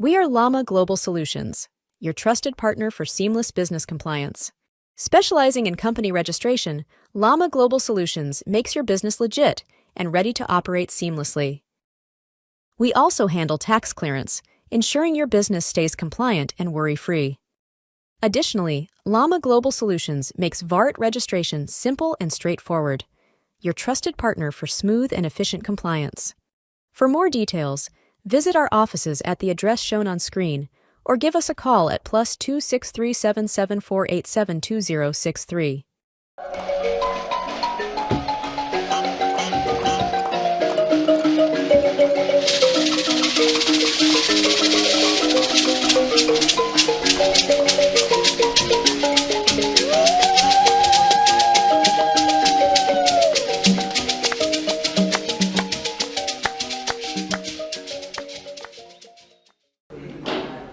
We are Llama Global Solutions, your trusted partner for seamless business compliance. Specializing in company registration, Llama Global Solutions makes your business legit and ready to operate seamlessly. We also handle tax clearance, ensuring your business stays compliant and worry free. Additionally, Llama Global Solutions makes VART registration simple and straightforward, your trusted partner for smooth and efficient compliance. For more details, visit our offices at the address shown on screen or give us a call at +263 774 872063.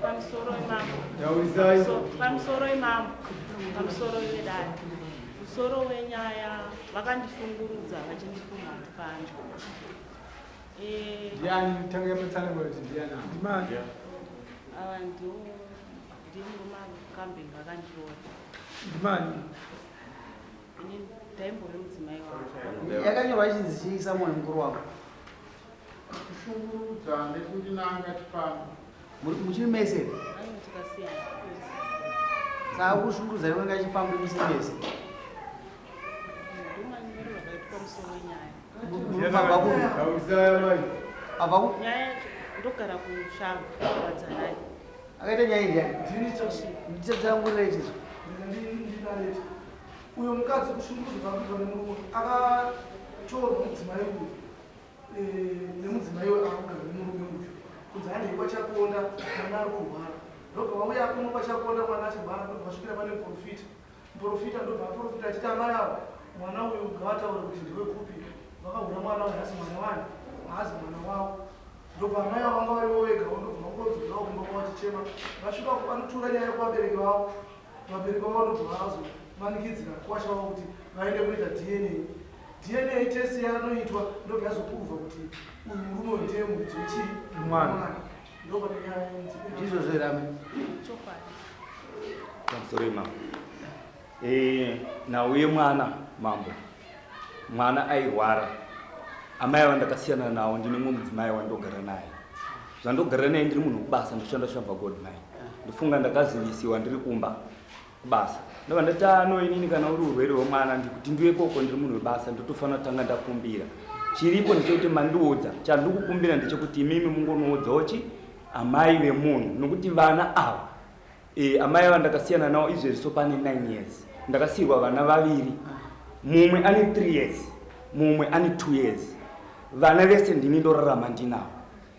Pamusoro imambo. Pamusoro imambo. Pamusoro vedare. Musoro wenyaya vakandishungurudza vachindifunga kuti pano. Eh, Ndiani tanga yamatsanangura kuti ndiani? Ndimani? Ava ndiwo ndimurume akambenge akandiroora. Ndimani? Ini ndaimbove mudzimai wangu. Yakanyorwa chinzi chii Samuel mukuru wangu? Kushungurudza nekundinanga chipano. Muchiri mese? Aiwa tikasiyana. Saka kushungurudza nekunanga chipambo musiri mese? Ndomanyorerwo akaitwa musoro wenyaya. Abva kupi? Taurisai mai. Abva kupi? Nyaya yacho ndogara kushamba Wadzanai. Akaita nyaya iyi ndiani? Ndini Ndichatsanangurira ichizo. Ndinaleti. Uyo mukadzi kushungurudzwa kwakuitwa nemurume akatorwa mudzimai uyu eh, nemudzimai uyu akugara nemurume uyu kunzi handei kwachakonda mwana ari kurwara ndobva vauya kuno kwachakonda mwana achirwara ndobva vasvikira pane muprofita muprofita ndobva aprofita achiti amai avo mwana uyu ngavataure kuti ndewekupi vakahura mwana uyu haasi mwana wani haazi mwana wavo ndobva amai avo vanga varivo vegawo ndobva vangodzokerawo kumba kwavo vachichema vasvika vanotura nyaya kuvabereki vavo Vabereki vavo vanobva vazomanikidzira kukwasha wavo kuti vaende kunoita DNA. DNA test yanoitwa ndobva yazopruvha kuti uyu murume uyu ndiye muridzi wechii Mwana. Ndopane nyaya inzi. Ndizvozvo here amai? Chokwadi. Pamusoro imambo. Eh, nhau yemwana mambo. Mwana airwara. Amai ava ndakasiyana nawo ndine mumwe mudzimai wandogara naye. Zvandogara naye ndiri munhu wekubasa ndoshanda Shamva Gold Mine. Ndofunga ndakazivisiwa ndiri kumba kubasa. Ndobva ndati ano inini kana uri urwere hwemwana ndikuti ndiwe koko ndiri munhu webasa ndotofanira kutanga ndakumbira. Chiripo ndechekuti mandiudza chandikukumbira ndechekuti imimi mungonoudzawo chi amai vemunhu nokuti vana ava E, amai ava ndakasiyana navo izvezvi so pane 9 years ndakasiirwa vana vaviri mumwe ane 3 years mumwe ane 2 years vana vese ndini ndorarama ndinavo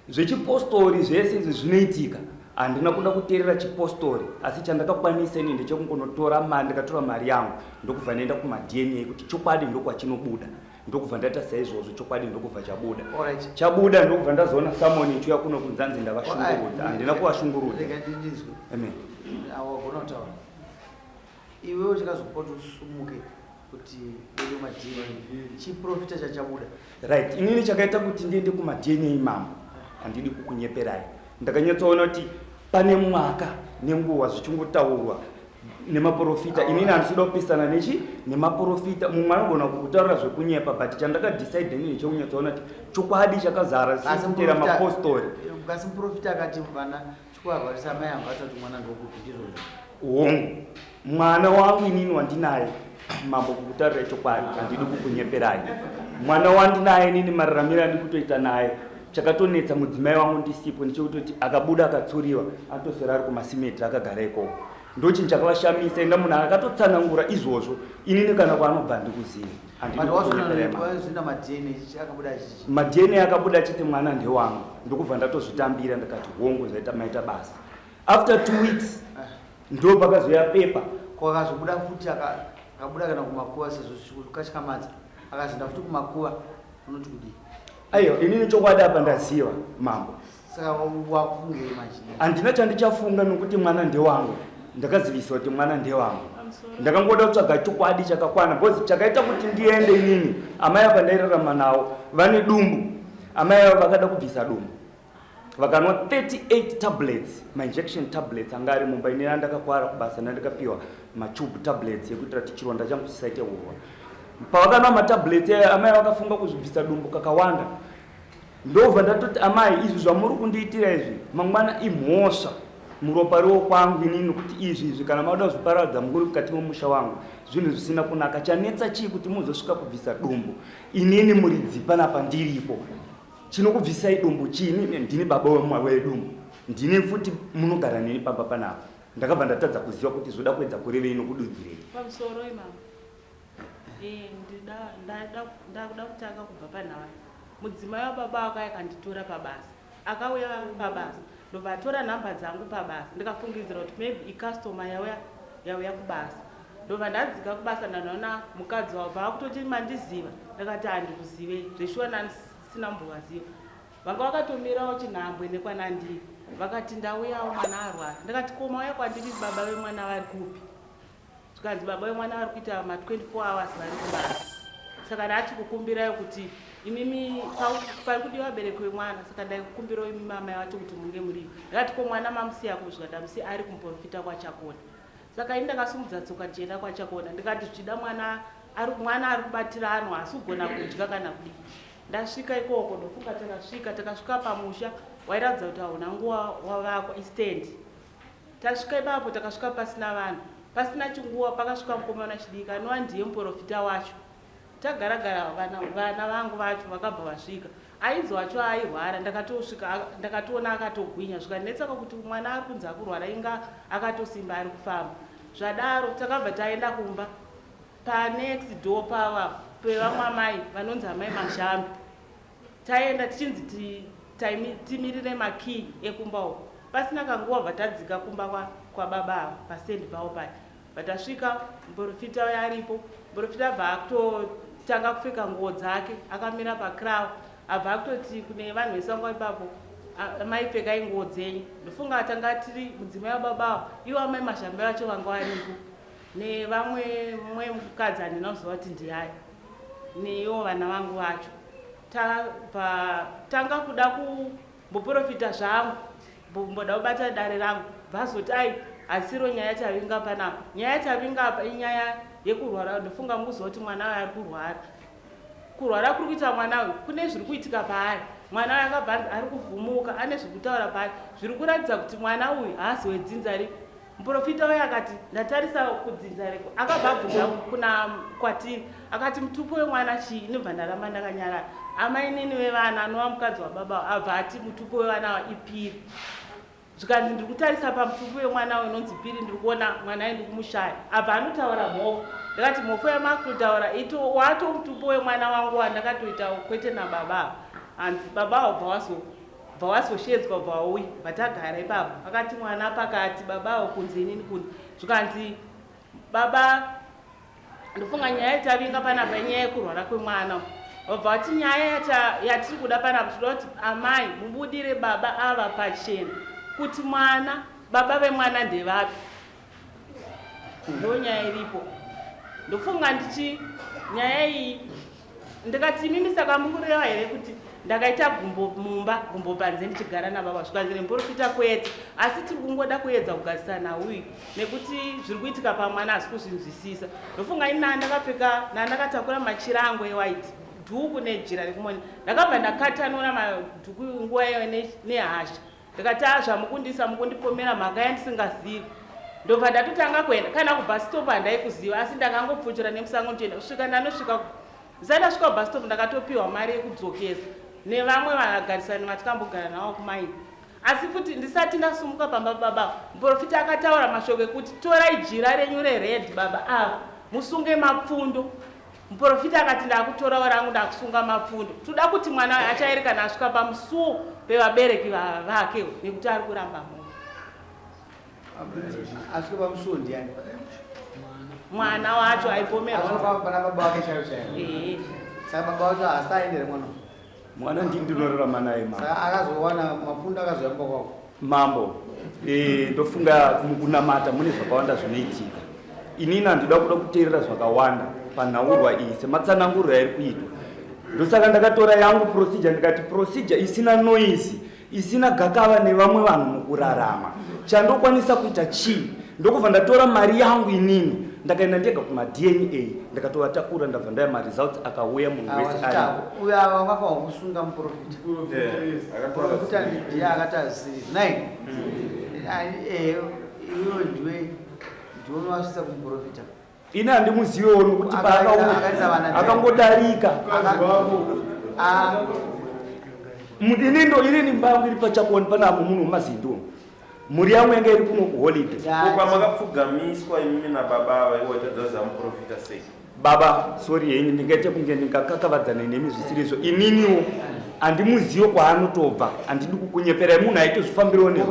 zvechipostori zvese izvi zvinoitika handina kuda kuteerera chipostori asi chandakakwanisa ini ndechekungonotora mari ndikatora mari yangu ndokubva ndaenda kumadna kuti chokwadi ndokwachinobuda ndokubva ndaita saizvozvo chokwadi ndokubva chabuda Alright. chabuda ndokubva ndazoona samoni ichiuya kuno kunzanzi ndavashungurudza handina kuvashungurudza Rega ndinzwe. Amen. Awagona kutaura. Iwewe chakazokupa kuti usumuke kuti uende kumaDNA. Chiprofita chachabuda. Right inini chakaita kuti ndiende kumaDNA mambo handidi kukunyeperai ndakanyatsoona kuti pane mwaka nenguva zvichingotaurwa nemaporofita inini handisida kupesana nechi nemaporofita mumwe anogona kukutaurira zvekunyepa but chandakadecide inini chekunyatsoona kuti chokwadi chakazara sikutera mapostori. Kasi muprofita akati vana chikuvarwarisa amai anga atati mwana ndokupi ndizvozvo? Hongu mwana wangu inini wandinaye mambo kukutaurira chokwadi handidi kukunyeperai mwana wandinaye inini mararamiro andikutoita naye chakatonetsa mudzimai wangu ndisipo ndechekutoti akabuda akatsuriwa anotoswera ari kumasimetri akagara ikoko ndochinhu chakavashamisa enda munhu akatotsanangura izvozvo inini kana kwaanobva handikuzivi maDNA akabuda achiti mwana ndewangu ndokubva ndatozvitambira ndikati hongu zvaita maita basa after 2 weeks ndo pakazouya pepa kwakazobuda futi akabuda kana kumakuva sezvo zvichikatyamadza akazoenda futi kumakuva unoti kudii? Aiwa inini chokwadi apa ndaziva mambo. Saka wakufungei manje? Handina chandichafunga nokuti mwana ndewangu. Ndakaziviswa kuti mwana ndewangu. Ndakangoda kutsvaga chokwadi chakakwana because chakaita kuti ndiende inini amai ava ndairarama navo vane dumbu. Amai ava vakada kubvisa dumbu. Vakanwa 38 tablets, mainjection tablets anga ari mumba. Inini andakakwara kubasa ndandikapiwa matube tablets ekuitira kuti chironda changu chisaite urwa. Pavakanwa matablets aya, amai vakafunga kuzvibvisa dumbu kakawanda. Ndobva ndatoti, amai, izvi zvamuri kundiitira izvi mangwana imhosva muropa riwo kwangu inini, nokuti izvi kana mauda kuzviparadza muri mukati memusha wangu, zvinhu zvisina kunaka. Chanetsa chii kuti muzosvika kubvisa dumbu? Inini muridzi panapa ndiripo, chinokubvisai dumbu chii? Ndini baba wedumbu, ndini futi munogara neni pamba panapa. Ndakabva ndatadza kuziva kuti zvoda kuedza kurevei nokududzirei. Pamusoro imama, ndakuda kutanga kubva panhau. Mudzimai wababa akauya akanditora pabasa. Akauya pabasa, ndobva atora nhamba dzangu pabasa. Ndikafungidzira kuti maybe icustomer yauya kubasa. Ndobva ndadzika kubasa, ndanoona mukadzi wavo, bva akutoti, "Mandiziva?" Ndakati, "Handikuzivei zveshuwa, nandisina mbovaziva." Vanga vakatomirawo chinhambwe nekwanandiri. Vakati, "Ndauyawo, mwana arwara." Ndikati, "Ko mauya kwandiri, baba vemwana vari kupi?" Zvikanzi, "Baba vemwana vari kuita ma24 hours vari kubasa, saka ndati kukumbirayo kuti imimi pari kudiwa vabereki vemwana, saka ndaikukumbirawo imi mamai vacho kuti munge muripo." Ndakati, "Ko mwana mamusiya kupi?" Zvikati, "Ndamusiya ari kumuprofita kwaChakona." Saka ini ndakasumudza tsoka ndichienda kwaChakona. Ndikati, zvichida mwana ari kubatiranwa, asi kugona kudya kana kudii. Ndasvika ikoko, ndofunga takasvika pamusha wairatidza kuti hauna nguva wavakwa, istand. Tasvika ipapo, takasvika pasina vanhu. Pasina chinguva pakasvika mukomana chidiki anova ndiye muprofita wacho. Tagaragara, vana vangu vacho vakabva vasvika. Ainzi wacho airwara, ndakatosvika ndakatoona akatogwinya. Zvikanetsaka kuti mwana ari kunzi akurwara, inga akatosimba, ari kufamba. Zvadaro takabva taenda kumba panext door pava pevamwe amai vanonzi amai Mashambi. Taenda tichinzi timirire makey ekumba uko. Pasina kanguva bva tadzika kumba kwababa ava pasendi pavo paya. Vatasvika, muprofita uyo aripo. Muprofita abva akutotanga kupfeka nguo dzake, akamira pakrawa, abva akutoti kune vanhu vesango ipapo, "Amai, pfekai nguo dzenyu." Ndofunga tanga tiri mudzimai wababa avo, ivo amai Mashambi vacho vanga varipo, nevamwe mumwe mukadzi handina kuziva kuti ndiyani, neivo vana vangu vacho. Tabva tanga kuda kumboprofita zvangu, mboda kubata dare rangu. Bvazoti, "Ai, hasiro nyaya tavinga panapa. Nyaya tavinga apa inyaya yekurwara. Ndofunga mukuziva kuti mwana uyu ari kurwara. Kurwara kuri kuita mwana uyu kune zviri kuitika paari. Mwana uyu akabva anzi ari kuvhumuka, ane zviri kutaura paari zviri kuratidza kuti mwana uyu haasi wedzinza ripi." Muprofita uyu akati, "Ndatarisa kudzinza reko." Akabva abvunza kuna kwatiri, akati, "Mutupo wemwana chii?" Inobva ndaramba ndakanyarara. Amainini vevana, anova mukadzi wababa, abva ati mutupo wevana ava ipiri. Zvikanzi, "Ndiri kutarisa pamutupo wemwana uyu unonzi Piri, ndiri kuona mwana uyu, ndiri kumushaya." Abva anotaura mhofo. Ndakati, "Mhofo yamakutotaura ito wato mutupo wemwana wangu wandakatoita, kwete nababa ava." Hanzi baba avo bva wazoshedzwa, bva wauya, bva tagara ipapo. Akati mwana pakati, baba avo kunze, inini kunze. Zvikanzi, "Baba, ndofunga nyaya yatavinga panapa inyaya yekurwara kwemwana." Vabva vati, "Nyaya yatiri kuda panapa, tinoda kuti amai mubudire baba ava pachena kuti mwana, baba vemwana ndevapi. Ndo nyaya iripo." Ndofunga ndichi nyaya iyi ndikati, "Imimi saka mukureva here kuti ndakaita gumbo mumba, gumbo panze, ndichigara nababa?" Zvikanzi nemuprofita, "Kwete, asi tiri kungoda kuedza kugadzisa nhau iyi nekuti zviri kuitika pamwana hasi kuzvinzwisisa." Ndofunga ini ndakapfeka, ndandakatakura machira angu ewhite, dhuku nejira rekumoni. Ndakabva ndakatanura madhuku nguva iyoyo nehasha. Ndikati, "A, zvamukundisa, mukundipomera mhaka yandisingazivi." Ndobva ndatotanga kuenda kana kubus stop. Handaikuziva, asi ndakangopfuchura nemusango ndichienda kusvika ndanosvika. Ndisati ndasvika kubus stop, ndakatopiwa mari yekudzokesa nevamwe vagarisani vatikambogara navo kumaini. Asi futi ndisati ndasumuka pamba baba, muprofita akataura mashoko ekuti, "Torai jira renyu rered, baba ava musunge mapfundo." Muprofita akati, "Ndakutorawo rangu, ndakusunga mapfundo. Toda kuti mwana uyu achairi kana asvika pamusuwo pevabereki vake, nekuti ari kuramba munhu." Asvika pamusuwo ndiani? Mwana wacho aipomerwa. Asvika pana baba vake chaivo chaivo? Ehe. Saka baba vacho haasi aendere mwana? Mwana ndini ndinorarama naye, mama. Saka akazowana mapfundo, akazoyamba kwako? Mambo, ndofunga mukunamata mune zvakawanda zvinoitika. Inini handida kuda kuteerera zvakawanda panhaurwa iyi sematsananguriro yairi kuitwa. Ndosaka ndakatora yangu procedure, ndikati procedure isina noise. Isina gakava nevamwe vanhu mukurarama. Chandokwanisa kuita chii? Ndokubva ndatora mari yangu inini ndakaenda ndega kumaDNA ndakatovatakura ndabva ndaya maresults akauya munhu wese ari. Uyo ava wakafanirwa kusunga muprofita. Muprofita ndiye akati azii. Nai. Iwewe ndiwe ndiwe unovasvitsa kumuprofita. Ini handimuzivewo nokuti akangodarika ini ndo ini nimba yangu iri pachakoni panamo muno mumazindo mhuri yangu yanga iri kuno kuholiday. Pamakapfugamiswa imimi nababa ava iwo waitadza kuziva muprofita sei? Baba sorry henyu ndingaite kunge ndingakakavadzana nemi zvisiri izvo ininiwo handimuziwe kwaanotobva handidi kukunyeperai munhu aitozvifambirawo ne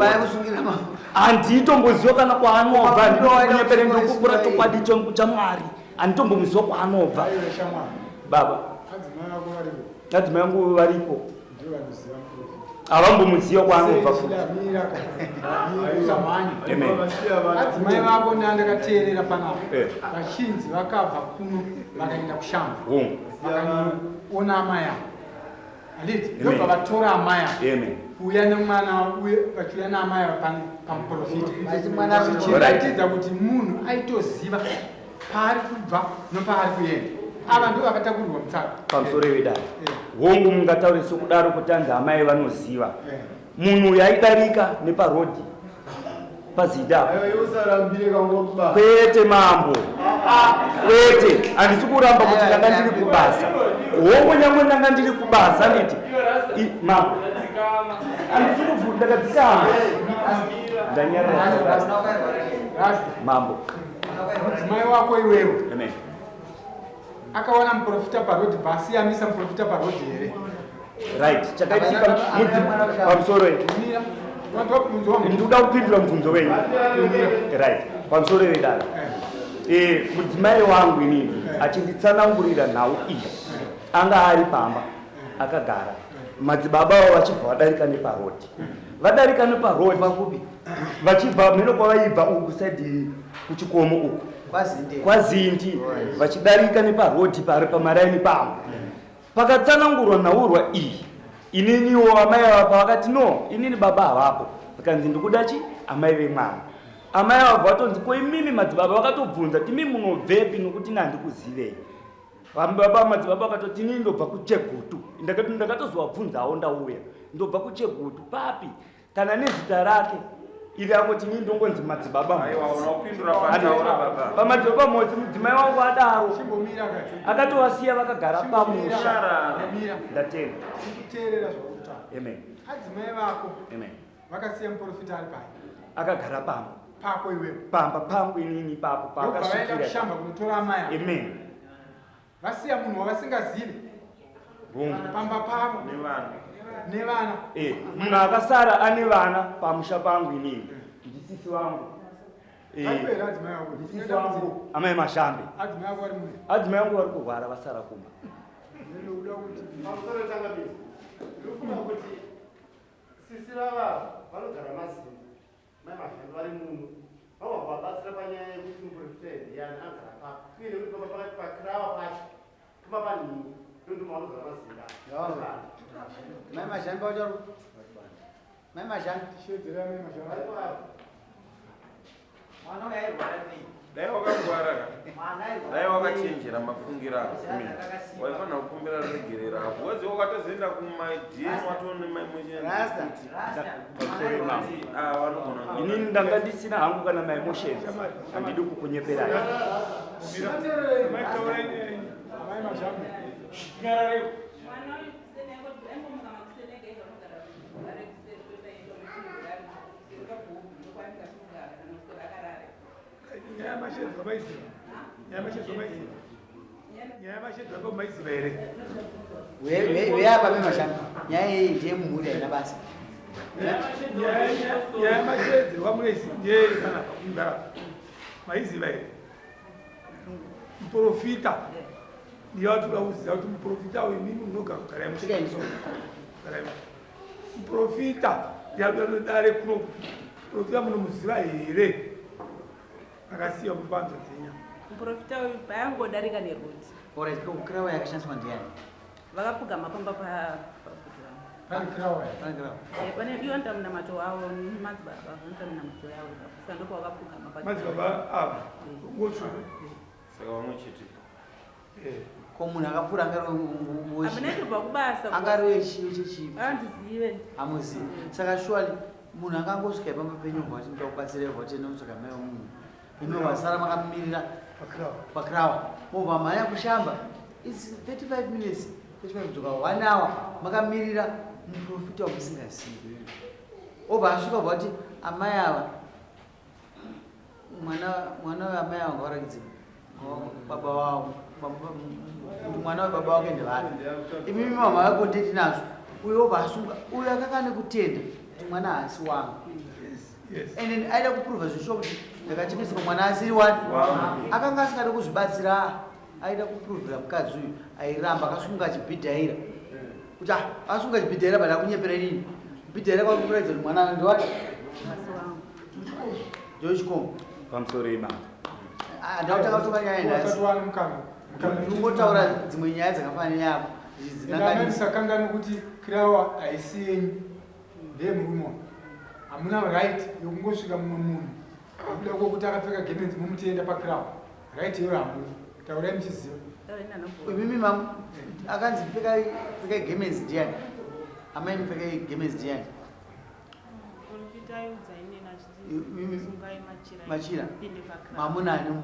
handitomboziwa kana kwaanobva handidi kukunyeperai ndokupura chokwadi changu chamwari handitombomuziwa kwaanobva baba adzimai angu variko havambomuziva kwaanobva futi adzimai vako ndandakateerera panapa eh. vachinzi vakabva kuno vakaenda kushamba vakanoona amai avo handiti ndobva vatora amai avo kuuya nemwana uye vachiuya naamai ava pamuprofita zvichiratidza kuti munhu aitoziva paari kubva nopaari kuenda ava ndo vakatakurirwa mutsaka pamusoro wedare eh. hongu mungataure sokudaro kuti anzi amai vanoziva eh. munhu uyu aidarika neparodhi pazida kwete mambo kwete handisi kuramba kuti ndanga ndiri kubasa hongu nyangwe ndanga ndiri kubasa handiti mambo handisi kubvunza ndakadzikama ndanyarara mambo Mudzimai wako iwewe. Amen. Akawana muprofita paroad basi amisa muprofita paroad here? Right. Chakaitika pamusoro iyi. Mira. Ndikuda kupindura mubvunzo wenyu. Right. Pamusoro wedare. Eh. eh, mudzimai wangu inini eh. achinditsanangurira nhau iyi. Eh. Anga ari pamba akagara. Madzibaba avo vachibva vadarika neparodi. Vadarika neparodi. Kupi? Vachibva mheno kwavaibva uku saidi kuchikomo uku kwazindi vachidarika neparodhi pari pamaraini pavo pakatsanangurwa nhaurwa iyi ininiwo amai ava pavakati no inini baba havapo vakanzi ndikuda chi amai vemwana amai ava vatonzi ko imimi madzibaba vakatobvunza kuti imi munobvepi nokuti ini handikuzivei Baba madzibaba vakatoti ini ndobva kuchegutu ndakati ndakatozovabvunzawo ndauya ndobva kuchegutu papi kana nezita rake iri angoti ini ndongonzi madzibaba pamadzibaba mhozi mudzimai wangu adaro akatovasiya vakagara pamusha ndatenda amen adzimai vako amen vakasiya muprofita ari pai akagara pamba pako iwewe pamba pangu inini ipapo paakasvikira kushamba kunotora amai amen vasiya munhu wavasingazivi pamba pavo nevana eh, munhu akasara ane vana pamusha pangu inini ndisisi vangu eh, ndisisi vangu amai mashambe adzimai angu vari kurwara vasara kumba Sisi vava vanogara mazimba mai mazhambi vari muno vabva kuvabatsira panyaya yekuti muprofita ndiyani anogara papi uye nekuti pamba pakati pakirawa pacho pamba panhingi ndondoma vanogara mazimba mai mazhambi vacho mai mazhambi shedzera mai mazhambi mwana uyu airwara nei dai wakangwara ka dai wakachenjera mafungiro ako waifanira kukumbira ruregerero apo wazi wakatozoenda kumadn watonemaemotioninini ndanga ndisina hangu kana maemotions handidi kukunyeperai Nyaya yamashedzi maiziva. Nyaya yamashedzi maiziva. Nyaya yamashedzi vanga maiziva here? Weapa memashamba. Nyaya iyi ndiye mumhuri haina basa. Nyaya yamashedzi wamunoiziva ndiye panapa kugara. Maiziva here? Muprofita ndiye watoda kuziva kuti muprofita uyu mimi munogara kugara imusha. Muprofita yadare kuno profita munomuziva here akasiya mupanzo dzinya muprofita uyu payangodarika nerodi Alright, ko kukirawa yakashandiswa ndiani? Vakapfugama pamba pabhuti vangu. Pane kirawa. Pane kirawa. Eh, pane iwo anoita munamato wavo madzibaba vanoita munamato yavo ipapo saka ndopawakapfugama pa Madzibaba ava. Ngotsvuku. Saka vamwe chete. Eh. Ko munhu akapfuura angari Hamuna kutobva kubasa. Angari wechiyo chechipi? Handizive. Hamuzivi. Saka surely munhu angangosvika ipamba penyu obva ati ndoda kubatsira obva ati enda unotsvaga mai wemunhu. Imi wasara makamirira pakirawa. Mobva mhanya kushamba. It's 35 minutes. 35 kudzoka 1 hour makamirira muprofita wamusingazivi. Obva asvika obva ati amai ava mwana mwana weamai ava ngavarakidze baba wavo kuti mwana webaba wake ndevapi imimi mama vako ndeti nazvo uyo obva asunga uyo akanga nekutenda kuti mwana haasi wangu and then aida kuprova zvishuwa kuti ndakachengeswa mwana asiri wani akanga asingadi kuzvibatsira aida kuprovera mukadzi uyu airamba akasunga achibhidhaira kuti ah, asunga achibhidhaira but akunyepera inini bhidhaira kwakuratidza kuti mwana ndewani ndochikomo pamusoro imama ah, ndautanga kutonga nyaya nhasi ndingotaura dzimwe nyaya dzakafanana neyako dzinanganisakanganwe kuti kirawa haisi yenyu ndeyemurume hamuna right yokungosvika mumwe munhu Nekuda kwekuti akapfeka gemenzi momutienda pacrown. Right iyoyo hamuna. Taurai muchiziva. Imimi mam akanzi pfekai pfekai gemenzi ndiani? Amai mupfekai gemenzi ndiani? Profita aiudza inini achiti sungai machira. Machira. Pinde pacrown. Mamuna ani mu?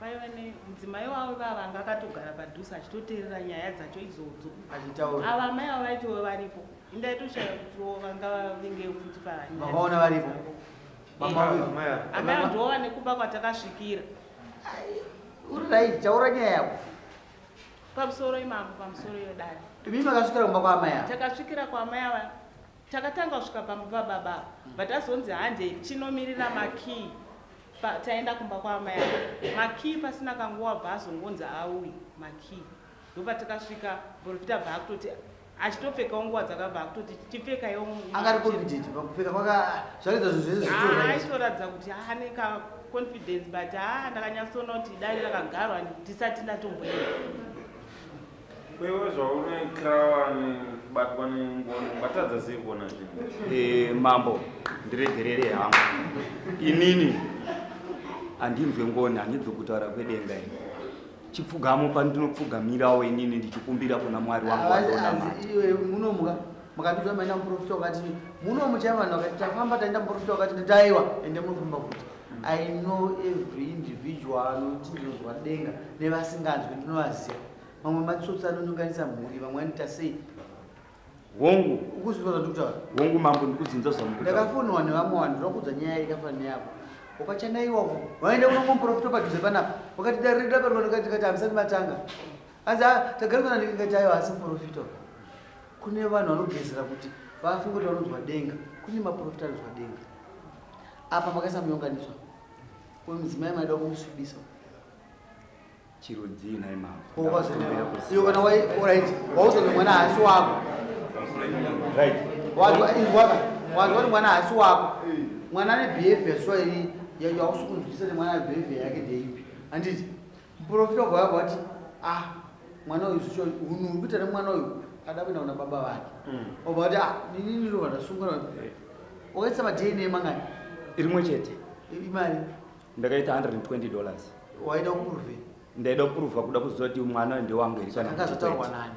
Paiva nemudzimai wavo vava anga akatogara padhuze achitoteerera nyaya dzacho idzodzo. Achitaura. Ava amai avo vaitove varipo. Indaitoshaya kutiwo vanga vavenge futi panyaya. Makaona varipo. Amai avo ndivo vane kumba kwatakasvikira. Uri right, taura nyaya yako. Pamusoro imambo, pamusoro yedare. Imi makasvikira kumba kwaamai ava? Takasvikira kwaamai ava. Takatanga kusvika pamba pababa ava. But azonzi handei tinomirira makey. Pa, taenda kumba kwaamai ava. Makey pasina kanguva bva azongonzi auyi makey. Ndopatakasvika muprofita bva akutoti achitopfekawo nguva dzakabva akutoti chipfekaiwo Anga ari confident pakupfeka kwaka zvaridza zvinhu zvese zviri Ah, right. aitoratidza kuti ane ka confidence but haa ndakanyatsoona kuti dare rakagarwa ndisati ndatomboenda. Kwewe zvaune krawa nekubatwa nengoni ungatadza sei kuona zvinhu? Eh, mambo ndiregerere hangu inini handinzwe ngoni handinzwe kutaura kwedenga ini chipfugamo pandinopfugamirawo inini ndichikumbira kuna mwari wangu wandonamata Iwe munomuka makatiudza maenda muprofita wakati munomu chaivo vanhu vakati tafamba taenda muprofita wakati ndati aiwa ende munofamba futi i know every individual anoti ndinozwa denga nevasinganzwi ndinovaziva mamwe matsotsi anonyonganisa mhuri vamwe vanoita sei Hongu. Ukuzvinzwa zvandikutaura? Hongu mambo ndikudzinzwa zvamukutaura. Ndakafonwa nevamwe vanhu ndoda kuudza nyaya yakafanana neyako. Wakachanaiwa uko. Waenda kuno muprofita padhuze panapa. Wakati dare redu raparwa ndikati ndikati hamusati matanga. Anzi ah tagara kuna ndikati aiwa asi muprofita. Kune vanhu vanogezera kuti vafunge kuti vanonzwa denga. Kune maprofita anonzwa denga. Apa makaisa muyonganiswa. Uyu mudzimai maida kumusvibisa. Chirudzii nhai mambo? Iyo kana wai alright, wauza kuti mwana haasi wako. Right. Wanzwa inzwaka. Wanzwa kuti mwana haasi wako. Mwana ane behavior sure iri yausi kunzwisisa kuti mwana ane behavior yake ndeipi. Handiti? Muprofita wabva wabva wati ah mwana uyu zvicho hunhu huri kuita nemwana uyu ada kuenda kuna baba vake. Wabva wati ah inini ndinobva ndasungwa. Wakaisa ma DNA mangani? Rimwe chete. Imari. Ndakaita 120 dollars. Waida kuprove? Ndaida kuprova kuda kuziva kuti mwana ndewangu here kana kuti Zvakakazotaurwa kwete. nani?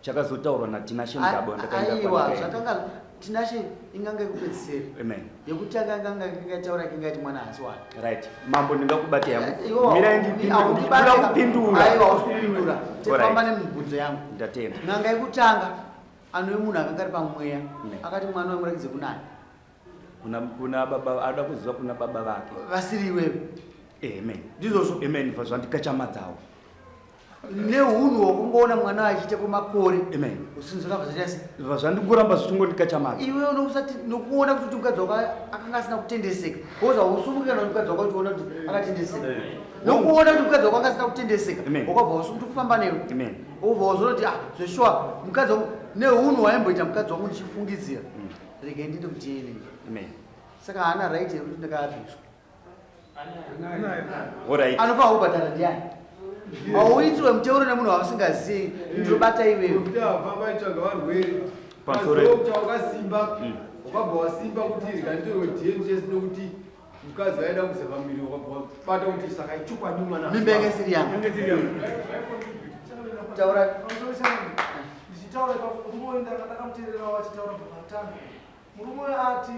Chakazotaurwa naTinashe Mugabe wandakaenda Aiwa, kwandakaenda. zvakanga Tinashe inganga yekupedzisira. Amen. Yekutanga inganga ingataura ingati mwana haasi wake. Right. Mambo ndingakubate yangu. Iwo, Mirai ndipindure. haundibate Ndinoda ka- kupindura. Aiwa, hausi kupindura. Tefamba Alright. nemibvunzo yangu. Ndatenda. N'anga yekutanga anove munhu akanga ari pamweya Amen. akati mwana wemurakidze kunani? Kuna kuna baba ada kuziva kuna baba vake. Vasiri iwewe. Amen. Ndizvozvo. Amen. Zvandikachamadzawo. Nehunhu hwakungoona mwana achiita kwemakore. Amen. Usinzi zvakabva zvaita sei? Zvandingoramba zvichingondikachamadza. Iwe unokusati nokuona kuti mukadzi wako akanga asina kutendeseka. Because hausumuki kana mukadzi wako uchiona kuti akatendeseka. Nokuona kuti mukadzi wako anga asina kutendeseka. Wakabva wasumuka kufamba newe. Amen. Wobva wazoona kuti ah zveshuwa mukadzi wangu nehunhu hwaimboita mukadzi wangu ndichifungidzira. Regai ndiende kuDNA. Amen. Saka haana right yekuti ndakaabviswa. Alright. Anofa kubhadhara ndiani? Hauitirwe muteuro nemunhu wausingazivi. Ndinobata iwewe. Famba itsvaga varwere. Pamusoro Kuti wakasimba, wakabva wasimba kuti rikanitorwe DNA test, nokuti mukadzi aida kuisa pamuviri, wakabva wabata kuti saka ichokwadi mwana. Mimba yanga isiri yangu. Yanga isiri yangu. Taura. Ndichitaura ipapo, murume uyu ndakamuteerera vachitaura pakatanga. Murume uyu ati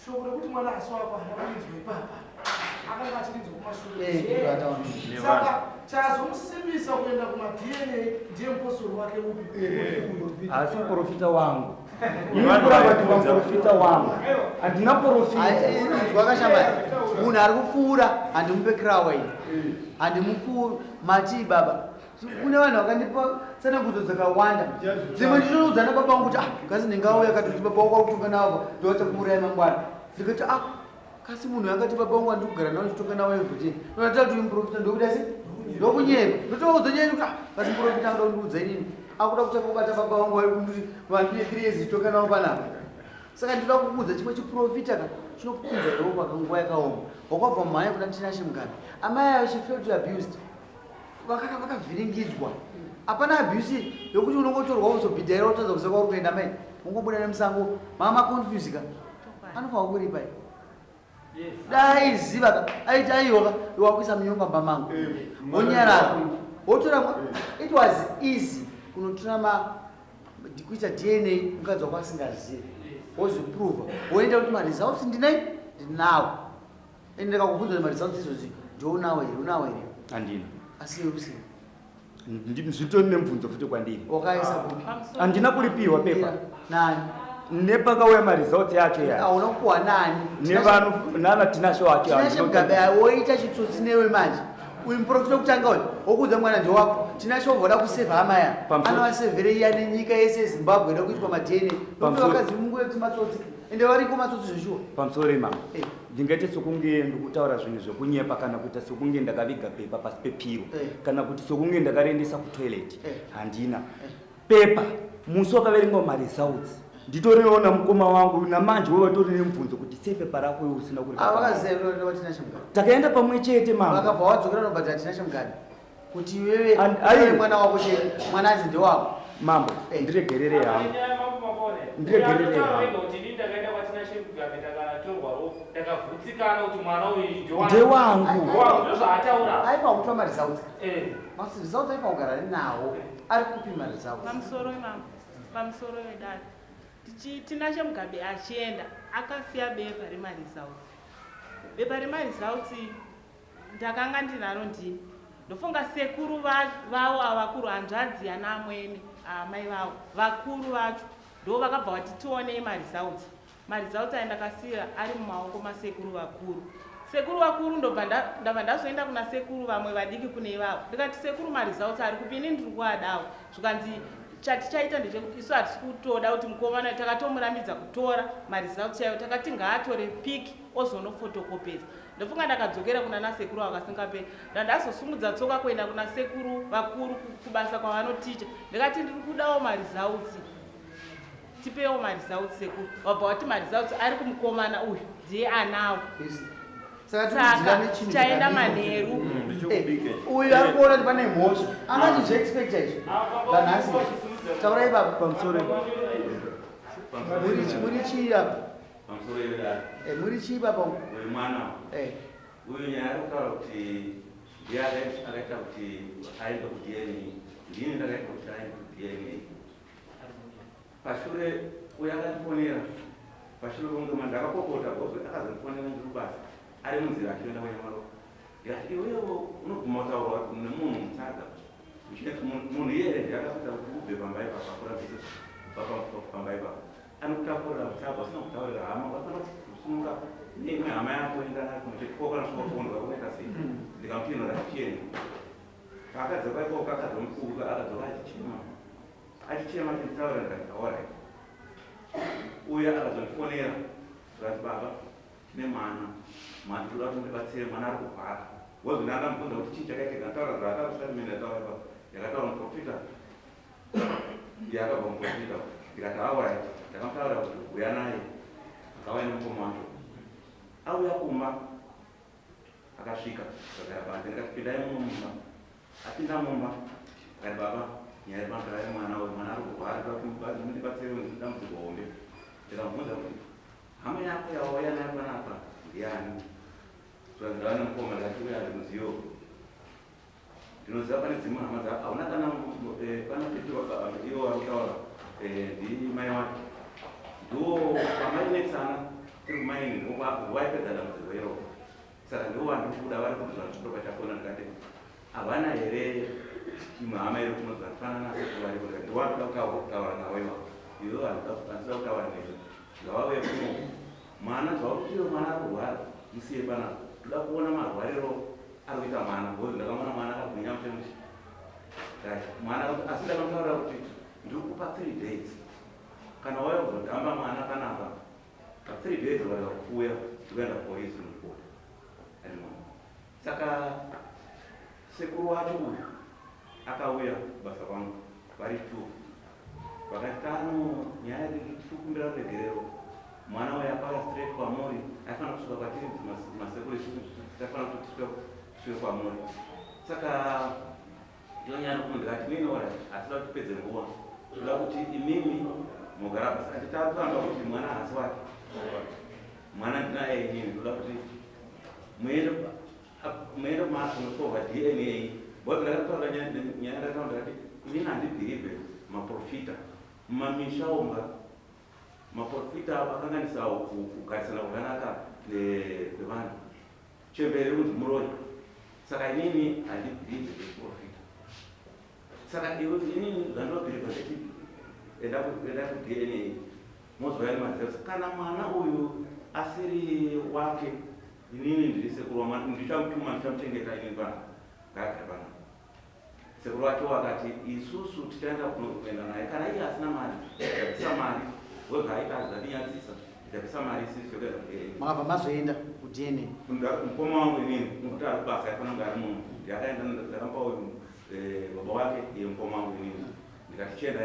shoko rekuti mwana hasi wako haana kurinzwa ipapa, akanga achirinzwa kumashure. Eh, ndataura. Saka chazomusimbisa kuenda kumaDNA ndiye mupostori wake upi? Asi muprofita wangu, ini kuramba kuti vamuprofita wangu handina profita. Wakashamba munhu ari kupfuura, handimupe kirawa ini, handimupfuuri. Matii baba, kune vanhu vakandipa tsanangudzo dzakawanda. Dzimwe ndinoudza nababa vangu kuti, ah, kasi ndingauya kati kuti baba wangu akutonga navo, ndovachakuuraya mangwana. Ndikati, ah, kasi munhu angati baba vangu andiri kugara navo ndichitonga navo everyday, nonatira kuti muprofita ndokuita se ndokunyepa. Ndotovaudza nyaya yekuti, ah, kasi muprofita anoda kundiudza inini, akuda kutanga kubata baba vangu vari kunditi vandine 3 years ndichitonga navo panapa. Saka ndinoda kukuudza chimwe chiprofita ka chinokupinza iwewo pakanguva yakaoma. Wakabva mumhanya kuna Tinashe Mugabe. Amai ayo, she felt abused, vakavhiringidzwa. Hapana abuse yokuti unongotorwa uzobhidhaira, wotadza kuziva kwauri kuenda. Mai ungobuda nemusango, mama confuse ka, anofanwa kuripa. Dai ziva ka, aiti aiwa ka, wakuisa munyonga mumba mangu, wonyarara, wotora. It was easy kunotora ma kuita DNA mukadzi wako asingazivi, wozviprova, woenda kuti maresults ndinai, ndinawo. Ende ndikakubvunza kuti maresults izvozvi ndounawo here, unawo here? Handina. Asi iwe usina? Zvitori nemubvunzo futi kwandiri. Wakaisa kupi? Handina kuripiwa pepa. Nani? Nepakauya maresults yacho ya. Hauna kupuwa nani? Nevanhu nana Tinashe wacho. Tinashe Mugabe woita chitsotsi newe manje. Uyu muprofita kutanga uyu wokuudza mwana ndewako, Tinashe wobva kusevha hama ya anovasevhere iya nenyika yese yeZimbabwe ida kuitwa maDNA. Vakadzi munguva yekuti matsotsi, ende variko matsotsi zveshuwa. Pamusoro, mama, ndingaite sokunge ndikutaura zvinhu zvekunyepa kana kuita sokunge ndakaviga pepa pasi pepiro kana kuti sokunge ndakariendesa kutoilet. Handina pepa. Musi wakaverengwa maresults nditoriona mukoma wangu namanje wevatori nemubvunzo kuti sei pepa rako iwe usina kuri. Vakaziva Tinashe Mugabe. Takaenda pamwe chete, mama. Vakabva wadzokera nobhadhara Tinashe Mugabe kuti iwewe Aiwa. iwe mwana wako chete, mwana anzi ndewako. Mambo, ndiregerere hangu, ndiregerere hangu. Kuti ini ndakaenda kwaTinashe Mugabe, ndakatorwa, ndakavhutsikana kuti mwana uyu Ndewangu. Ndozvaataura. Aifa kutora maresults, maresults aifa kugara nawo. Ari kupi maresults? Pamusoro, mama, pamusoro wedare. Tinashe Mugabe achienda akasiya bepa remaresults. Bepa remaresults ndakanga ndinaro ndini. Ndofunga sekuru vavo ava vakuru, hanzvadzi yana amwene amai vavo vakuru vacho, ndo vakabva vati tionei maresults. Maresults aya ndakasiyira ari mumaoko masekuru vakuru. Sekuru vakuru ndobva ndabva ndazoenda kuna sekuru vamwe vadiki kune ivavo, ndikati, "Sekuru, maresults ari kupi? Ini ndiri kuadawo." Zvikanzi, chatichaita ndechekuti isu hatisi kutoda kuti mukomana, takatomurambidza kutora maresults chaiwo, takati ngaatore pic ozonofotokopesa. Ndofunga ndakadzokera kuna nasekuru vakasingaperi. Ndandazosumudza tsoka kuenda kuna sekuru vakuru kubasa kwavanoticha, ndikati, "Ndiri kudawo maresults, tipewo maresults, sekuru." Vabva vati maresults ari kumukomana uyu, ndiye anawo. Saka Saka tikudzira nechinhu tichaenda chakadini? manheru. Uyu ari kuona kuti pane mhosva, angachizviexpecta izvi vanhasi. Taurai baba. Pamusoro. Muri chii apa? Pamusoro yedare. Muri chii baba? Uyu mwana uyu, nyaya ari kutaura kuti ndiye akaita kuti aende kuDNA, ndini ndakaita kuti aende kuDNA. Pashure uyu akandifonera pashure pekunge ndakapopota bhozi. Akazondifonera ndiri kubasa, ari munzira achienda kunyamaro. Ndikati, "Iwewo unoguma kutaurwa nemunhu mutsaga." Munhu iyeye ndiye akakuita kuti ubve pamba ipapa, kurambisa pamba ipapa. Anokutakurira mutsaga usina kutaurira hama. Wafanira kusunga neimwe hama yako, enda nayo kunochekokana svika kunoita sei. Ndikamuti, "Ino chienda." Paakadzoka ikoko, akadzomukuka, akadzoka achichema, achichema, achinditaurira. Ndikati, "Alright." Uye akazondifonera zvikati, "Baba, tine mwana, mwana toda kuti mundibatsire, mwana ari kurwara." Wozondanga mubvunza kuti chii chakaitika, ndataura zvaakastatement yataura ipapo, yakataura muprofita, yakabva muprofita. Ndikati, "Alright." Ndakamutaurira kuti uya naye. Akauya nemukoma wacho. Auya kumba, akasvika akagara panze. Ndikati, "Pindai muno mumba." Apinda mumba akati, "Baba." Nyaya iri pano tauya nemwana uyu, mwana ari kurwara, toda kuti mundibatsirewo ndine dambudziko hombe. Ndikamubvunza kuti hama yako yawauya nayo panapa ndiani? Zvikanzi ndauya nemukoma, ndikati uya handimuzivewo. Ndinoziva pane dzimwe hama dzako hauna kana pana tete ivo vari kutaura ndimai wake ndiwo pamainetsana tiri kumaini ndiwo vaipedza dambudziko iroro saka ndiwo vandiri kuda vari kuti zvazvitoro pachakona ndikati havana here imwe hama iri kunonzi vanofanana sekuru variko ndikati ndiwo vandinoda kutaura navo ivavo ivo handida kutaura newe ngavauye kuno mwana zvauri iwe mwana ari kurwara musiye panapa ndoda kuona marwariro ari kuita mwana because ndakamuona mwana akagwinya mushe mushe right mwana asi ndakamutaurira kuti ndiri kupa 3 days kana wauya kuzodhamba mwana panapa pa 3 days ukarega kuuya ndikuenda kupolisi kunoripota andimona saka sekuru wacho uyu akauya kubasa kwangu vari two vakati tano nyaya tiri kukumbira ruregerero mwana uyu akauya straight kwamuri aifanira kusvika kwatiri masekuru isusu taifanira kuti tisvike kwamuri saka ndiyo nyaya nokuti ndikati nini ora hatida kuti tipedze nguva toda kuti imimi mugara pasi ati takuramba kuti mwana haasi wake mwana ndinaye inini toda kuti muende muende kunotorwa DNA because ndakataura nyaya ndakataura ndakati inini handibhirivhe maprofita mumamisha unga maprofita akanganisawo kugarisana kwakanaka kwevanhu chembere kunzi muroyi saka inini handibhirivhe zvechiprofita saka iwe inini zvandinobhirivha ndeti enda kuDNA mozouya nemaresults kana mwana uyu asiri wake inini ndiri sekuru wamwana ndichamutuma ndichamuchengeta inini pana ngaagare pana sekuru wake wakati isusu tichaenda kuenda naye kana iye asina mari tichabvisa mari webva aita zvatinyadzisa tichabvisa mari isusu yokuenda kuDNA. Makabva mazoenda kuDNA? Mukoma wangu inini nokuti ari kubasa aifanira kunge ari munhu ndiyakaenda ndakamupa uyu baba wake iye mukoma wangu inini ndikati chienda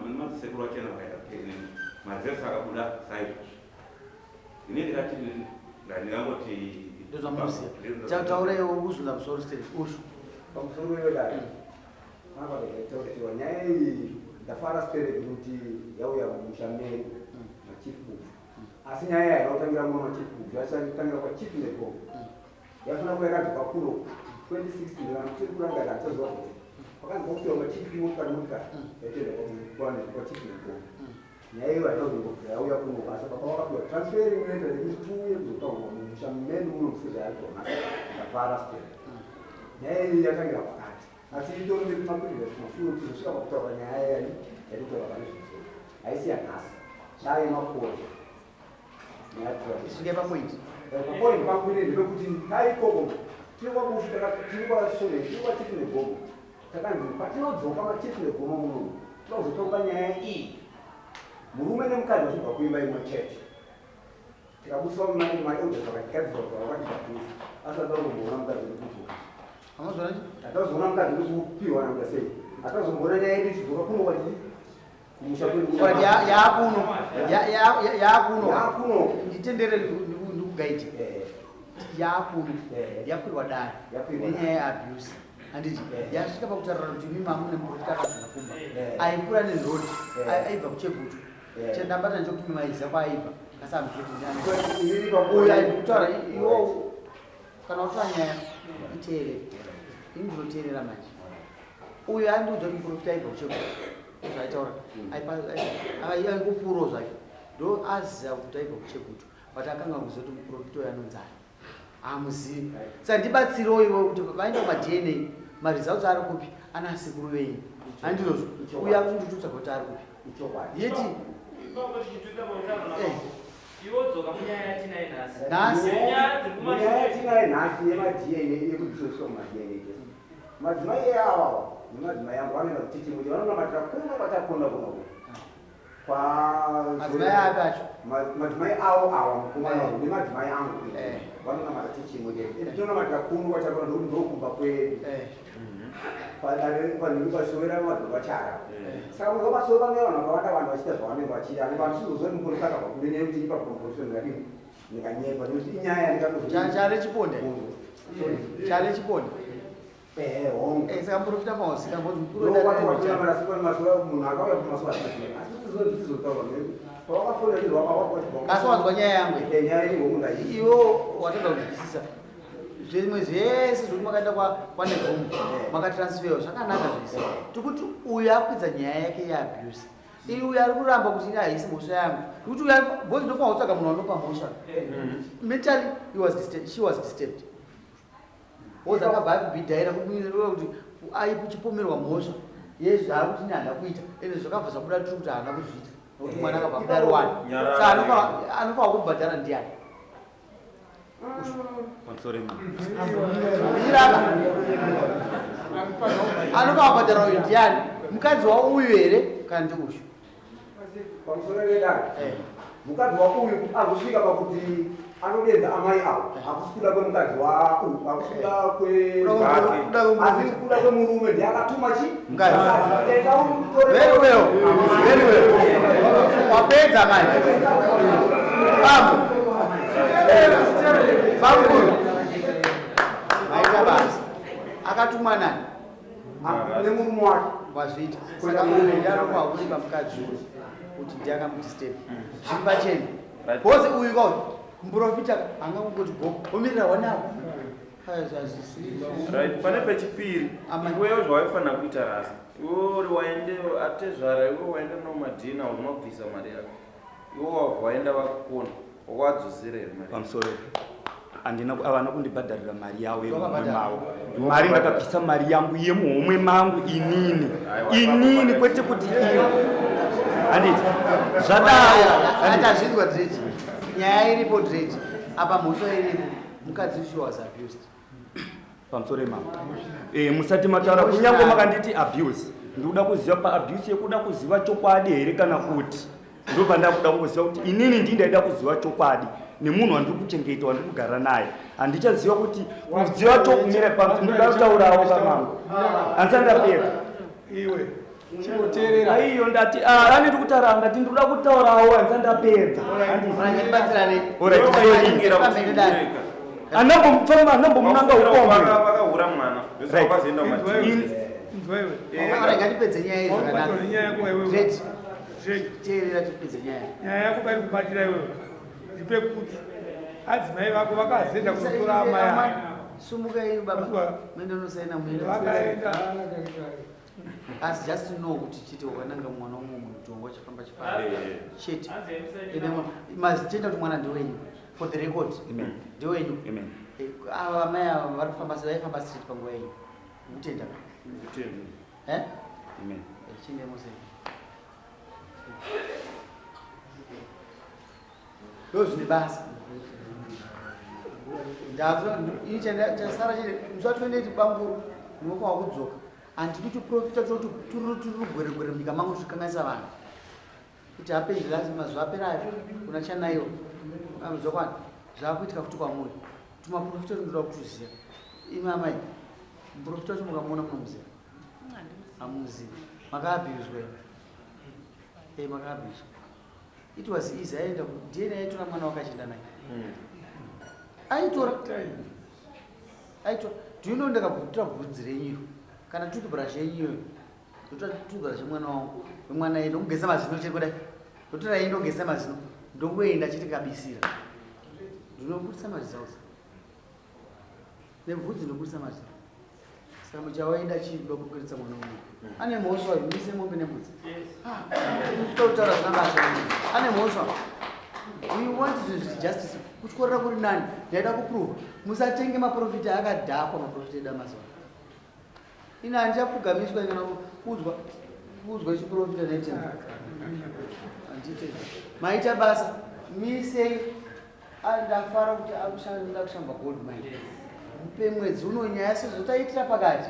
nemadzisekuru achienda vakaenda kuDNA maresults akabuda saizvozvo ini ndikati ndingangoti Ndozvamunoziva. Taureiwo kuzunda musoro steri ushu. Pamusoro wedare mapakaitautiwa nyaya iyi ndafara stereki kuti yauya mumusha medu machief Bushu asi nyaya iyi haina kutangira muno machief Bushu yatangira kwachief Negomo yafanira kuva yakadzoka kuno 2016 kana tiri kurangarira hatichaziva kuti kwakanzi kwakupiwa machief motikari motikari yaitoenda kwachief Negomo nyaya iyo haina kuzongobvira yauya kuno asi baba vakapiwa transferring letter yekuti tiuye kuzotaurwa mumusha medu muno musezvayaitwa nhasi ndafara stereki nyaya iyi yatangira pakati asi itori nemaprevious mashure kuzosvika pakutaura nyaya yayi yatikutaura pane zvizo haisi yanhasi chave makore. Isvike papoint. Papoint pangu ine ndepekuti taikoko tiri kwaBushu tiri kwasore tiri kwachief Negomo takanzi patinodzoka machief Negomo munomu tinozotonga nyaya iyi murume nemukadzi vachibva kuimba imwe chete tikabudiswa maelders vakagadzirwa vakatibhadhisa asi atazomboona mukadzi wekupiwa. Amazona. Atazoona mukadzi wekupiwa nakuda sei atazomboona nyaya yedu ichidzoka kuno kwachii kumusha kwedu. But yaakuno yaakuno Yaakuno. Nditendere ndikugaiti yaakuno yakwirwa dare Yakwirwa nenyaya yeabuse handiti yasvika pakutaura kuti mimi hamune muprofita akazvina kumba aipfuura nerodi aibva kuChegutu chandabata nechekuti maiziva kwaaibva asi Inini hamuzokutaura iwo kana watora nyaya iteerere ini ndinoteerera manje uyo andiudza kuti muprofita aibva kuChegutu zvaitaura aingopfuurawo zvake ndo aziva kuti aibva kuChegutu but akanga kuziva kuti muprofita uyo anonzani hamuzivi saka ndibatsirewo iwe kuti vaenda kumaDNA maresults ari kupi ana sekuru venyu handizvozvo uyo akunditutsvaga kuti ari kupi Ichokwadi. Yeti Iwe dzoka munyaya yatinaye nhasi. Nhasi. Nyaya dziri Nyaya kumashure. yatinaye nhasi yemaDNA yekudzidziswa mumaDNA test madzimai eawawa nemadzimai angu vanoenda kuchechi kuti vanonamatira kuno kwatakonda kuno Madzimai api acho? Madzimai avo awa mukomana wangu nemadzimai angu vanonamata chechi imwe chete tinonamatira kuno kwatakonda ndokuti ndokumba kwedu panhuri pasowera madzibaba chara saka munhu wapasowe panouya vanhu vakawanda vanhu vachiita zvavanenge vachiita ani vanhu sizozori muprofita akabva kure nekuti ipapo muprofita ndingadini ndinganyepa nekuti inyaya Chale chiponde. Chale chiponde. Ehe, hongu. Eh, saka muprofita mausika ngozi mukuru Ndowati wedare watinamara siku mazuva munhu akauya kumazuva atinoziva. Asi kuti tizotaura newe. Pawakafonera ndizvo wakati Asi wanzwa nyaya yangu Eh, nyaya iyi hongu ndaiyi. Iwo watadza kunzwisisa zvimwe zvese zvekuti makaenda kwanegomo makatransferwa zvakanaka zvese. Tikuti uyu akwidza nyaya yake yeabuse. Iyi uyu ari kuramba kuti ini haisi mhosva yangu. Nekuti uyu bhozi ndofanira kutsvaga munhu anopa mhosva. Mentally he was disturbed, she was disturbed. Woza akabva akubhidhaira kumirira kuti aichipomerwa mhosva yezvaari kuti ini handina kuita. Ende zvakabva zvabuda tiri kuti haana kuzviita. Nokuti mwana akabva mudare wani. Nyarara. Saka anofanira kubhadhara ndiani? Pamusoro imama. Miraka. Anofanira kubhadhara uyu ndiani? Mukadzi wauyu here kana ndi uyu? Pamusoro vedare. Mukadzi wauyu kuti azosvika pakuti anodenza amai avo hakusi kuda kwemukadzi wauyu hakusi kuda kwe asi kuda kwemurume ndiye akatuma chi Mukadzi. Enda utore- Very well. Very well. Wapedza manje. Bambo. Bambo. Maita basa. Akatumwa nani? Nemurume wake. Wazviita. Saka murume ndiye anofanira kuripa mukadzi uyu kuti ndiye akamudisturb. Zviri pachena. Bhozi uyu kwa muprofita angangoti go omirira wanawo. Right, pane pechipiri iwewe zvawaifanira kuita rasa iwe uri waende atezvara iwe waenda nomadhina unobvisa mari yako iwe wabva waenda vakukona wakawadzosera here mari Pamusoro. Handina havana kundibhadharira mari yavo yemuhomwe Wakabhadhara. mavo. Mari ndakabvisa mari yangu yemuhomwe mangu inini. Inini kwete kuti ivo. Handiti. Zvadaro. Atazvinzwa dread. Nyaya iripo dread. Apa mhosva iripo. Mukadzi uyu was abused. Pamusoro imama. Eh, musati mataura kunyange makanditi abuse. Ndikuda kuziva paabuse yekuda kuziva chokwadi here kana kuti ndopandakuda kungoziva kuti inini ndii ndaida kuziva chokwadi nemunhu wandiri kuchengeta wandiri kugara naye handichaziva kuti kuziva chokumira ndikuda kutaurawo pamambo handisati ndapedza Iwe chimboteerera. aiyo ndati ah, anditi kutaura ndati ndikuda kutaurawo handisati ndapedza Alright, sorry. Anambomufamba anambomunanga ukombe vakahura mwana Right. vakazoenda kumadhina Alright, ngatipedze nyaya iyi zvakanaka. Nyaya yako iwewe. Dread. Teerera tipedze nyaya. Nyaya yako pairi kubatira iwewe ndipe kuti adzimai vako vakazoenda kunotora amai ava. Sumuka iyo baba. Muende unosaina muende. Vakaenda. Asi just know kuti chete wakananga mwana womwe mutongo achifamba chifamba. Chete. Ende mazitenda kuti mwana ndewenyu. For the record. Ndewenyu. Amen. Eh, Ava amai ava vari kufamba vaifamba street panguva iyo. Mutenda. Eh? Amen. Eh, Chinde mose. Ndo zvine basa. Ndazvo ini chasara chete musi wa 28 banguru ndinofanwa kudzoka. Handidi kuprofita toti tururu tururu gwere gwere munyika mangu zvikanganisa vanhu. Kuti hapendi lazima mazuva apera ayo kuna chanaiwa. Zvakwani zvakuitika futi kwamuri. Tumaprofita tinoda kutuziva. Imi amai, muprofita wacho mukamuona munomuziva? Hamuzivi. Makaabhuzwa here? Eh, makaabhuzwa. It was easy aenda DNA aitora mwana wakachienda naye. Aitora. Aitora. Do you know ndakatora bvudzi renyu iro? Kana toothbrush yenyu iyoyo. Ndotora toothbrush yemwana wangu. Wemwana iye ndomugeza mazino chete kudai. Ndotora iyi ndogeza mazino. Ndongoenda chete kabisira. Ndinobudisa maresults. Nebvudzi ndinobudisa maresults. Saka muchawaida chii kuda kukwirisa mwana wangu? Ane mhosva mise mombe nembudzi. Kutaura zvina basa. Ane mhosva. We want zvinhu justice. Kutyorera kuri nani? Ndaida kuprova. Musatenge maprofita akadhakwa maprofita edu amazuva. Ini handichapfugamiswa kana kuudzwa kuudzwa chiprofita netenda. Handite. Maita basa. Misei. Ndafara kuti akushanda kushamba gold mine. Mupe mwedzi uno nyaya sezvo taitira pakati.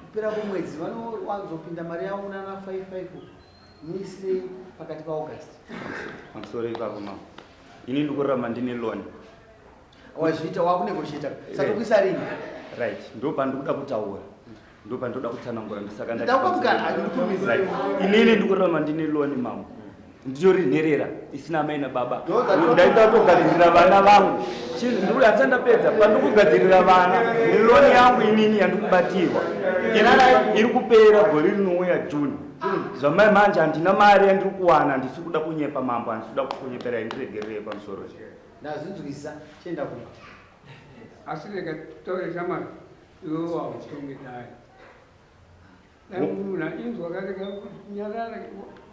Kupera kwemwedzi vanowanzopinda mari yavo nana 55 muisirei pakati paAugust. Pamusoro ipapo mama. Ini ndikurarama ndine loan. Wazviita wakunegotiata. Saka kuisa rini? Right, ndo pandikuda kutaura. Ndo pandinoda kutsanangura ndisaka ndati Ndakupa mukana, pamusoro. handikurumidzi. Right. Inini ndikurarama ndine loan mama. Nditori nherera isina amai nababa. Ndaida kutogadzirira vana vangu. Ndikuti handisati ndapedza pandikugadzirira vana neloni yangu inini yandikubatirwa iri kupera gore rinouya June. Zvamai manje handina mari yandiri kuwana, handisi kuda kunyepa mambo, handisi kuda kukunyeperai, ndiregererei pamusoro. Ndazvinzwisa, chienda kumba. Asi rega titaure shamwari, iwe wautonge dai. Dai munhu inzwa karega kunyarara,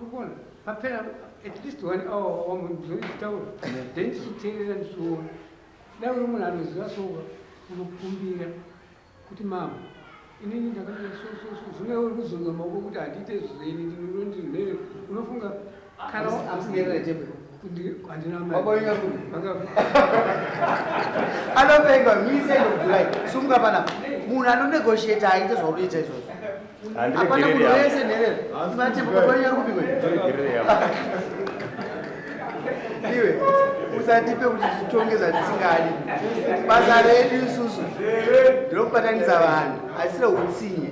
urikuona papera at least one hour wamunzvoitaura then tichiteerera ndichiona. Dai uri munhu anoziva soka unokumbira kuti mama inini ndakamira so so so, zvino iwe uri kuzunza maoko kuti handiite zvenyu, ndinondirere unofunga kana Amusingerere chembe. Handina amai. Anopenga mise July. Sumuka panapa. Munhu anonegotiate aite zvaunoita izvozvo. Hapana munhu wese nherera. Simba baba wenyu ari kupiko? Iwe usatipe kuti titonge zvatisingadi. Basa redu isusu ndinokubatanidza vanhu, asira utsinye.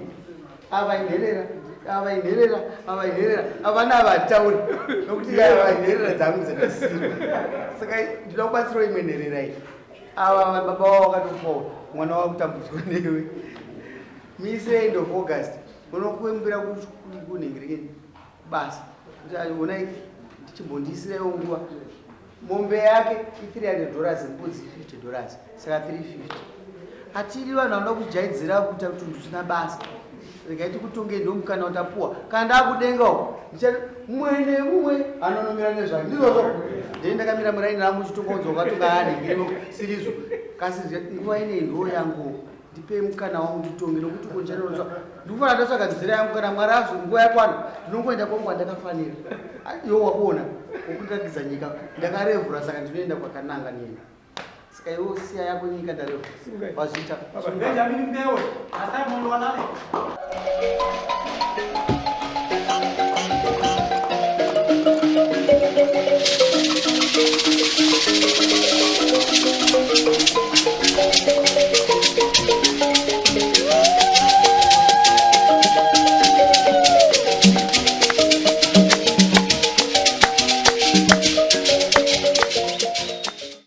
Ava inherera, ava inherera, ava inherera, ava nava hatitauri nokuti ava inherera dzangu dzandasirwa. Saka ndinoda kubatsirawo imwe nherera iyi. Ava baba wavo vakatofawo, mwana wavo kutambudzwa newe. Mise end of August unokumbira kunhengerekeni kubasa kuti onai ndichimbondiisiraiwo nguva. Mombe yake i300 dollars, mbudzi 50 dollars, saka 350. Hatidi vanhu vanoda kujaidzira kuita kuti tusina basa. Regai tikutonge, ndomukana utapuwa. Kana ndakudenga uko mumwe nemumwe anonomira nezvake, ndizvozvo. Ndei ndakamira muraini rangu chitonga udza ukatonga anhingirimo sirizvo, kasi nguva inei ndo yangu, ndipei mukana wangu nditonge, nokuti konjanotsva ndikufanira ndatsvaga nzira yangu. Kana Mwari azo nguva yakwana ndinongoenda kwangu kwandakafanira. Iwo wakuona wokundiratidza nyika ndakarevhura, saka ndinoenda kwakananga neni. Saka iwe siya yako nyika ndarevhura wazviita. Benjamin Mbewe, Asai Molwanale.